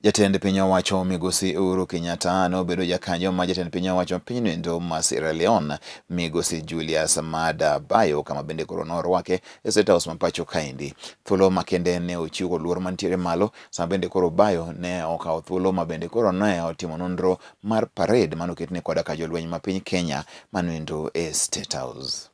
Jatend piny owacho Migosi Uhuru Kenyatta nobedo jakanyo ma jatend piny owacho pinyno endo ma Sierra Leone Migosi Julius Maada Bio, kama bende koro norwake e State House ma pacho kaendi. Thuolo makende ne ochiwo kod luor mantiere malo sama bende koro Bio ne okawo thuolo ma bende koro ne otimo nonro mar parade manoketne koda ka jolweny ma piny Kenya manoendo e State House.